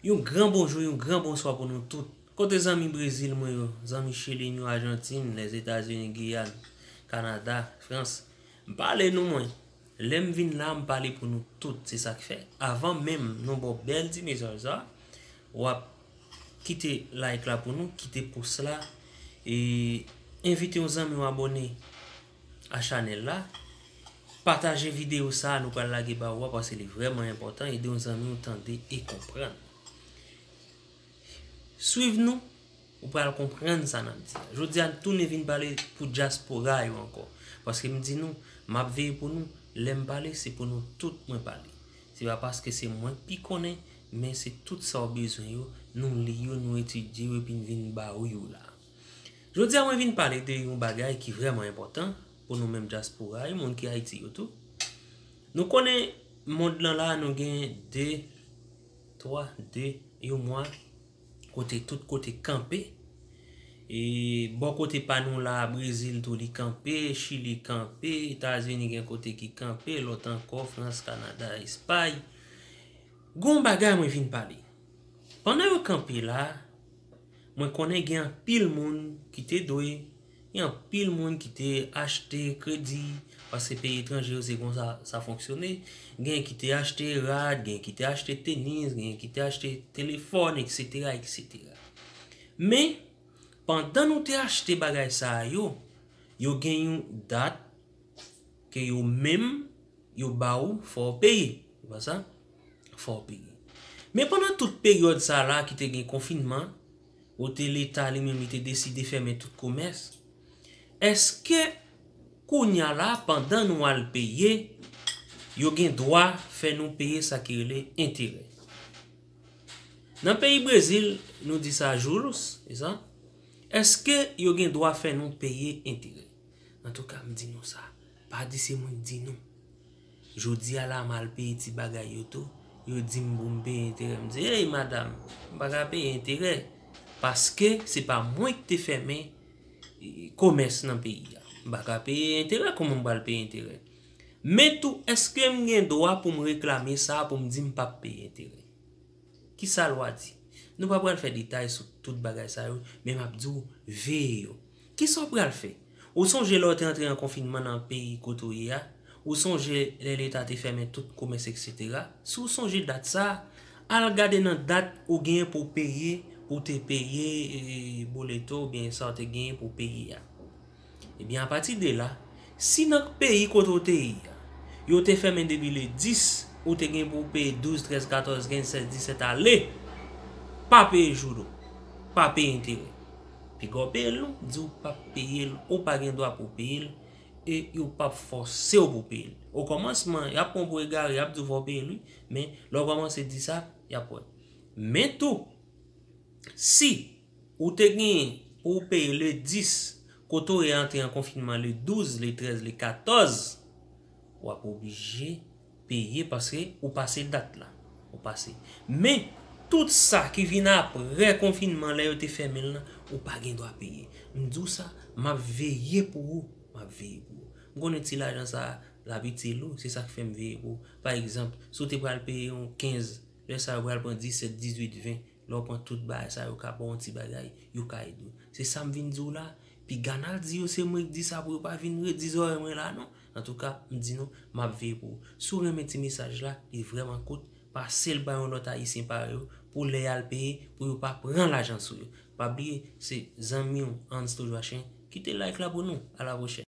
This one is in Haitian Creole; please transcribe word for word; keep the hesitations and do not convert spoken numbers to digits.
Yon gran bonjou, yon gran bonswa pou nou tout. Kote zanmi Brezil mwen yo, zanmi Chili, New Argentine, Lèzetazini, Giyàn, Kanada, Frans? M pale nou mwen. Lè m vin la, m pale pou nou tout. Se sa k fè, avan menm nou ba w bèl ti mesaj sa, w ap kite like la pou nou, kite pous la, e envite yon zanmi w abòne a chanèl la. Pataje videyo sa a nou pral lage ba ou a, paske li vrèman enpòtan. Ede yon zanmi w tande e konprann. Swiv nou, ou pral konprann sa n ap di a. Jodi a, m tounen vin pale pou dyaspora yo ankò. Paske m di nou, m ap veye pou nou. Lè m pale, se pou nou tout mwen pale. Se pa paske se mwen k pi konnen, men se tout sa w bezwen yo, nou li yo, nou etidye yo, epi n vin ba ou yo la. Jodi a, mwen vin pale de yon bagay ki vrèman enpòtan pou nou menm dyaspora yo, moun ki Ayiti yo tou. Nou konnen mond lan la, nou gen de, twa, de, yon mwa, kote tout kote kanpe. E bò kote pa nou la, Brezil tou li kanpe, Chili kanpe, Etazini gen kote ki kanpe, lòt ankò, Frans, Kanada, Espay. Gon bagay mwen vin pale. Pandan yo kanpe la, mwen konnen gen anpil moun ki te dwe, gen anpil moun ki te achte kredi, paske peyi etranje yo se konsa sa fonksyone. Gen ki te achte rad, gen ki te achte tenis, gen ki te achte telefòn, etsetera, etsetera. Men, pandan nou te achte bagay sa yo, yo gen yon dat ke yo menm, yo ba ou, fò w peye. Se pa sa? Fò w peye. Men pandan tout peryòd sa la ki te gen konfinman, kote Leta li menm li te deside fèmen tout komès, èske kounye a la, pandan nou al peye, yo gen dwa fè nou peye sa ki rele enterè? Nan peyi Brezil, nou di sa juros, se sa? Èske yo gen dwa fè nou peye enterè? Antouka, m di nou sa, pa di se mwen k di nou. Jodi a la, m al peye ti bagay yo tou, yo di m pou m peye enterè. M di, "Ey, madanm, m pa ka peye enterè, paske se pa mwen k te fèmen, e, komès nan peyi a. M pa ka peye enterè, kòman m pral peye enterè?" Men tou, èske m gen dwa pou m reklame sa, pou m di m p ap peye enterè? Kisa lwa di? Nou pa pral fè detay sou tout bagay sa yo, men m ap di w, veye yo. Kisa w pral fè? Ou sonje lè w te antre an konfinman nan peyi kote w ye a? Ou sonje lè Leta te fèmen tout komès, etsetera? Si w sonje dat sa a, al gade nan dat ou genyen pou w peye, pou w te peye, e, boleto oubyen sa w te genyen pou w peye a. Ebyen, apati de la, si nan peyi kote w te ye a, yo te fèmen depi le dis, ou te gen pou w peye douz, trèz, katòz, kenz, sèz, disèt, ale, pa peye juros, pa peye enterè. Piga w peye l non, di w p ap peye l, ou pa gen dwa pou w peye l, e yo p ap fòse w pou w peye l. Okòmansman, y ap pran w pou egare, y ap di w fò w peye l, wi, men lè w kòmanse di sa, y ap wè. Men tou, si ou te gen pou w peye le dis, kote w ye antre an konfinman le douz, le trèz, le katòz, w ap oblije peye paske ou pase dat la. Ou pase. Men, tout sa ki vin apre konfinman, lè yo te fèmen l lan, ou pa gen dwa peye. M di w sa, m ap veye pou ou. M ap veye pou ou. M konnen ti lajan sa a, l ap itil ou, se sa k fè m veye pou ou. Pa egzanp, si w te pral peye yon kenz, lè sa a yo pral pran disèt, dizuit, ven. Lè w pran tout bagay sa yo ka ba w yon ti bagay, yo ka ede w. Se sa m vin di w la, piga n al di yo se mwen k di sa pou yo pa vin redi zòrèy mwen la non. Antouka, m di nou, m ap veye pou ou. Si w renmen ti mesaj la, li vrèman kout, pase l ba yon lòt ayisyen parèy ou, pou lè y al peye, pou yo pa pran lajan sou yo. Pa bliye, se zanmi w Hans Toujou Achen, kite like la pou nou. A la pwochèn.